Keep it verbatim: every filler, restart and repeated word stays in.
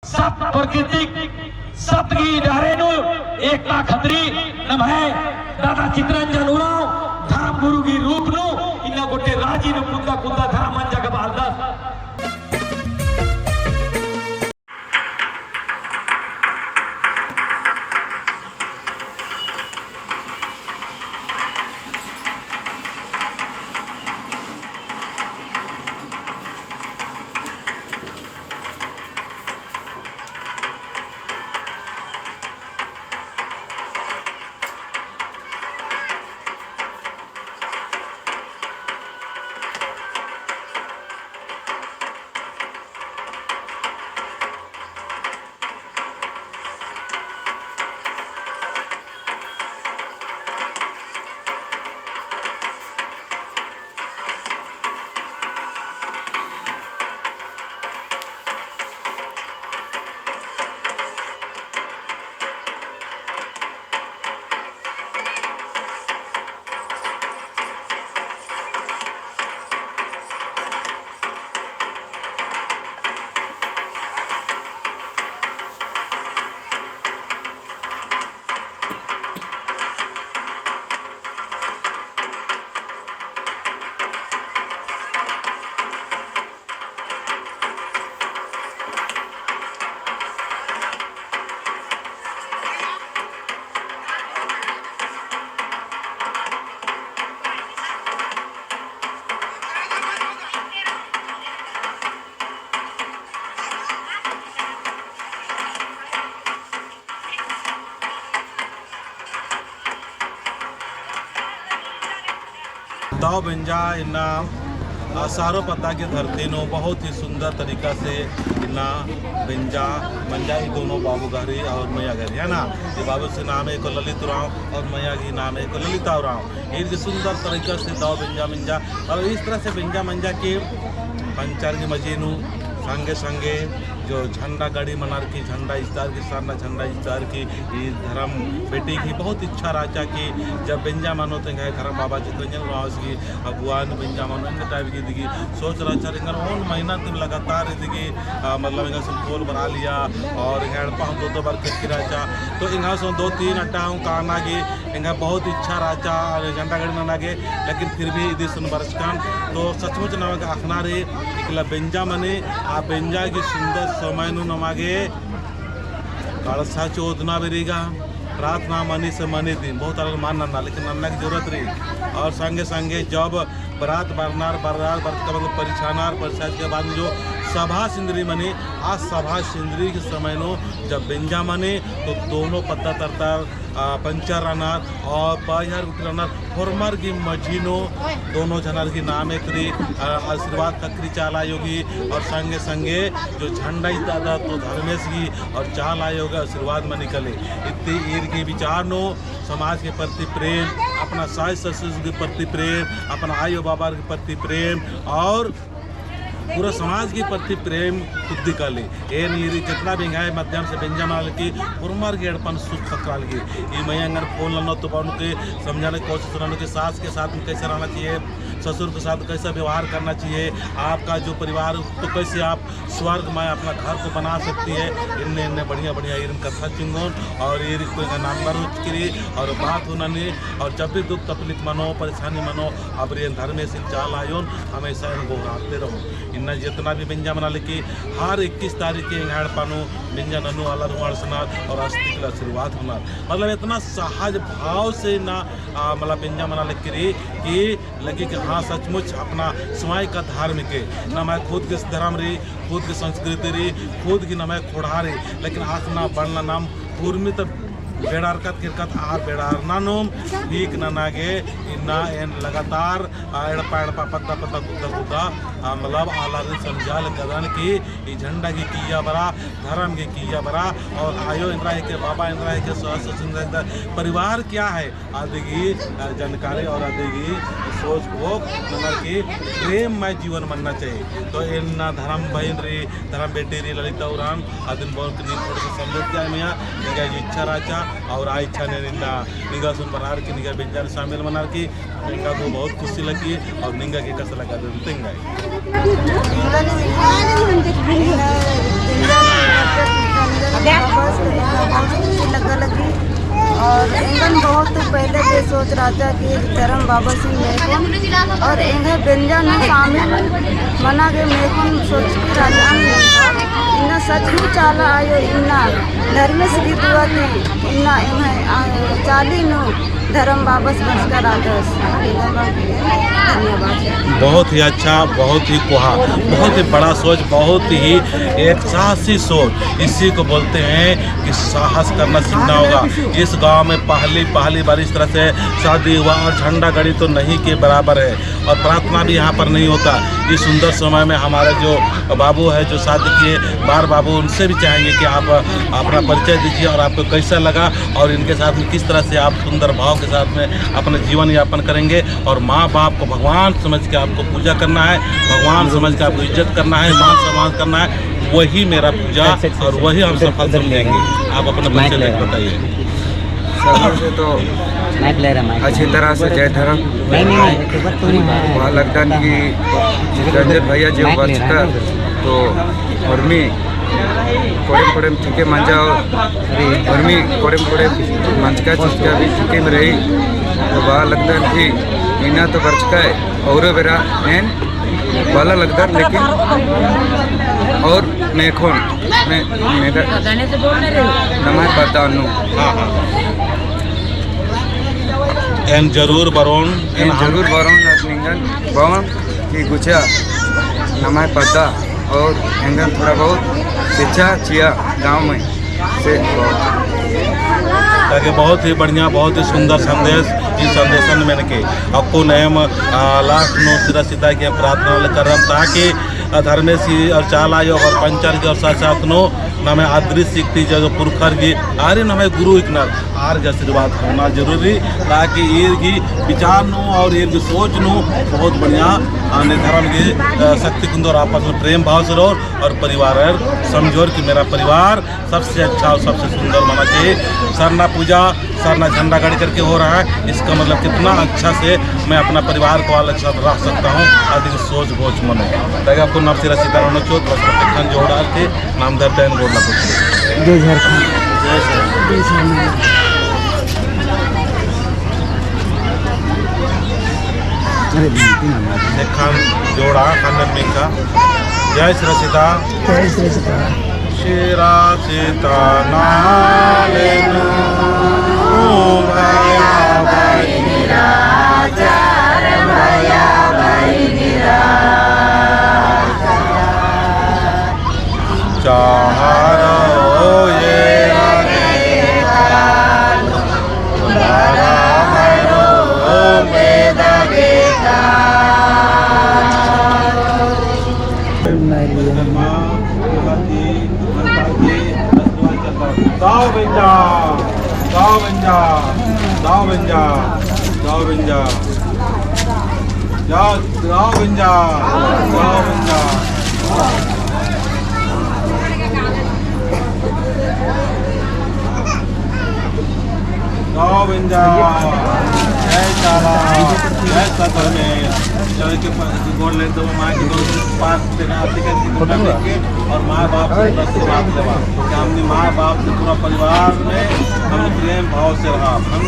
सत प्रकृतिक सत गही डहरे नू एकता खतरी नम्है दादा चितरंजन उराँव धर्म गुरु गही रूप नू इन्ना गोटे राजी नू कुद्दा कुद्दा धर्म मंजा गा बअलदस। दव बेंजा इन्ना, आ, सारो पद्दा की धरती नू बहुत ही सुंदर तरीका से इन्ना बेंजा मंजा। ई दोनों बाबू गही और मइया गही, है ना? ई बाबू से नाम है को ललित उराँव और मइया की नाम है को ललिता उराँव। ईर की सुंदर तरीका से दव बेंजा मंजा और इस तरह से बेंजा मंजा कि पंचर की मझी नू संगे संगे जो झंडा गड़ी मनर की, झंडा इजतार की, सरना झंडा इजतार की, ई धर्म बेटी की बहुत इच्छा रहचा कि जब बेंजा मनो तो एंग्है धर्म बाबा चितरंजन उराँवस गही अगुवाई नू बेंजा मनो। एंग्है time की दिगी सोच रहचा, एंगन ओन महीना तिम लगातार दिगी, आ, मतलब एंगा संकोल बरआ लिया और एंग्है एड़पा हूँ दो दो बार केरकी रहचा। तो एंगा सो दो तीन अड्डा हूँ काना गे एंगा बहुत इच्छा रहचा झंडा गड़ी नना गे, लेकिन फिर भी इदी सुन बरचकन। तो सचमुच नमा गे अख़ना रई, इकला बेंजा मनी, आ बेंजा गही सुंदर समय नू नमा गे कड़सा चोदना बेरी गा प्रार्थना मनी से मनी दिम, बहुत अलग मान नन्ना, लेकिन नन्ना की जरूरत रई। और संगे संगे जब बरात बरनर, बरनर, बरत का मतलब परिछानर, परिछाए के बाद में जो सभा सिंदरी मनी, आ सभा सिंदरी के समय नू जब बेंजा मनी, तो दोनों पद्दा तरतर, आ, पंचर रअनर और पहियार गुट्ठी रअनर, होरमर गही मझी नू दोनों झनर गही नामे ख़क्खरी, आ, आशीर्वाद ख़क्खरी चाला आयो गही और संगे संगे जो झंडा इजतादत तो धर्मेस गही और चाला आयो गही आशीर्वाद मनी काली। इत्ती ईर गही विचार नू समाज के प्रति प्रेम, अपना सास ससुर के प्रति प्रेम, अपना आयो बाबार के प्रति प्रेम और पूरा समाज के प्रति प्रेम खुद्दी काली। एन ईर जितना भी एंग्है माध्यम से बेंजा मना लगी, होरमर गही एड़पन सुख ख़क्खरा लगी। ई मइया एंगन phone ननोत तो बअनर की समझाने की कोशिश ननोत कि सास के साथ में कैसे रहना चाहिए, ससुर के साथ कैसा व्यवहार करना चाहिए, आपका जो परिवार तो कैसे आप स्वर्ग में अपना घर को बना सकती है। इन्ने इन्ने बढ़िया बढ़िया ईरिन कत्था चिओन और ईर को एंगा number हूँ चिकी रई और बात हूँ ननी और जब भी दुख तकलीफ मनो, परेशानी मनो, अबड़ियन धर्मेसिन चाला आयोन, हमेशा एन गोहरारते रओन। इन्ना जितना भी बेंजा मना लगी, हर इक्कीस तारीख के एंग्है एड़पा नू बेंजा ननू आलर हूँ अंड़सनर और अस्तिकला आशीर्वाद होनर। मतलब इतना सहज भाव से इन्ना, आ, मतलब बेंजा मना लगी रई कि लगी कि हाँ, सचमुच अपना स्वयं का धर्म के, नम्है खुद के धर्म रई, खुद की संस्कृति रई, खुद की नम्है ख़ोंड़हा रई, लेकिन अख़ना बअना नाम उर्मी ता बेड़ारकत केरकत आ बेड़ारना नू ठीक नना गे इन्ना एन लगातार, आ, एड़पा एड़पा पद्दा पद्दा कुद्दा कुद्दा, आ, मतलब आलारिन समझाले कदन कि ई झंडा गही किइय्या बरआ, धर्म गही किइय्या बरआ और आयो एन्दरा हिके, बाबा एन्दरा हिके, सास ससुर एन्दरा हिके, परिवार क्या है? अदिगी, अ, जानकारी और अदिगी सोच को नंबर की प्रेममय जीवन मन्ना चाहिए। तो एन्ना धर्म बहिन रई, धर्म बेटी रई ललिता उराँव, अदिन बओन कि नीन थोड़ा सा समझोत का मइया, निंगा जो इच्छा रहचा, और आ इच्छा ने निंगा, निंगा सुन बनार की निंगा बेंजा नू शामिल मनार की, निंगा को बहुत खुशी लगी, और निंगा के कस लगा दे तेंगा। और एंगन बहुत पहले के सोच रहचा कि धर्म बाबस ही मेख़ोन और एंग्है बेंजा नू शामिल मना गे मेख़ोन सोच की रहचा। इन्ना सचमुच चाला आयो, इन्ना धर्मेस गही दुआ ती इन्ना एंग्है, आ, चाली नू धर्म बाबस बरचका रअदस। धन्यवाद। बहुत ही अच्छा, बहुत ही कोहा, बहुत ही बड़ा सोच, बहुत ही एक साहसी सोच। इसी को बोलते हैं कि साहस करना सीखना होगा। इस गांव में पहली, पहली बार इस तरह से शादी हुआ और झंडा गाड़ी तो नहीं के बराबर है और प्रार्थना भी यहाँ पर नहीं होता। इस सुंदर समय में हमारे जो बाबू है, जो शादी किए बार बाबू, उनसे भी चाहेंगे कि आप अपना परिचय दीजिए और आपको कैसा लगा और इनके साथ में किस तरह से आप सुंदर भाव के साथ में अपना जीवन यापन करेंगे और माँ बाप को भगवान समझ के आपको पूजा करना है, भगवान समझ के आपको इज्जत करना है, मान सम्मान करना है। वही मेरा पूजा और वही हम सफल समझेंगे। आप अपना परिचय बताइए। सबसे तो अच्छी तरह से जय धर्म। नहीं, नहीं, नहीं। वहाँ लगदन कि चितरंजन भैया जो बरचकर तो उर्मी कोड़ेम कोड़ेम ठीके मंजा और उर्मी कोड़ेम कोड़ेम मंजका चिचका भी ठीके में रही। तो बआ लगदन कि इन्ना तो बरचका है और बेरा एन बआ लगदर, लेकिन और मेख़ोन में, में नम्है पद्दा नू। हाँ, हाँ। एन जरूर बरओन, एन जरूर बरओन, अद निंगन बओन कि गुचा नम्है पद्दा और एंगन थोड़ा बहुत शिक्षा चिआ गाँव में से। ताकि बहुत ही बढ़िया, बहुत ही सुंदर संदेश, ई संदेशन मेनके अक्कुन एम, आ, last नू सिरा सिता के प्रार्थना वाले करम, ताकि, आ, धर्मेस ही और चाला आयो और पंचर के और साथ साथ नू नम्है आदरी सिकती जो पुरखर की आरे नम्है गुरु इकनर आर के आशीर्वाद होना जरूरी, ताकि ईर की विचार नू और ईर की सोच नू बहुत बढ़िया आने धर्म की, अ, शक्ति कुंदर आपस में प्रेम भाव से रहो और परिवार समझोर कि मेरा परिवार सबसे अच्छा और सबसे सुंदर मना चाहिए। सरना पूजा, सरना झंडा गड़ करके हो रहा है, इसका मतलब कितना अच्छा से मैं अपना परिवार को अलग साथ रख सकता हूँ। अधिक सोच बोझ मनो। ताकि अक्कुन नाम सिरा सिता ननो चोत, बस प्रत्येक जोड़ा के नाम धरते हैं, गोड़ लगो। जय झारखंड। जय झारखंड। जय झारखंड। अरे, बिनती ना मार। एक खान जोड़ा, खान में का। जय सिरा सिता। जय सिरा सिता। सिरा सिता नाले नू भया बहिनी राजा, भया बहिनी राजा। चाहरो ये दाव बेंजा, दाव बेंजा, दाव बेंजा, दाव बेंजा। जा, जा बेंजा, जा बेंजा। जा बेंजा। जय चाला, जय सत धर्मेस। चल के प-, गोड़ ले तो माँ की दो पाँच तेरा आती करके दुनिया देख के और माँ बाप से आशीर्वाद लेवा। कि हमनी माँ बाप से पूरा परिवार में हमनी प्रेम भाव से रहा। हम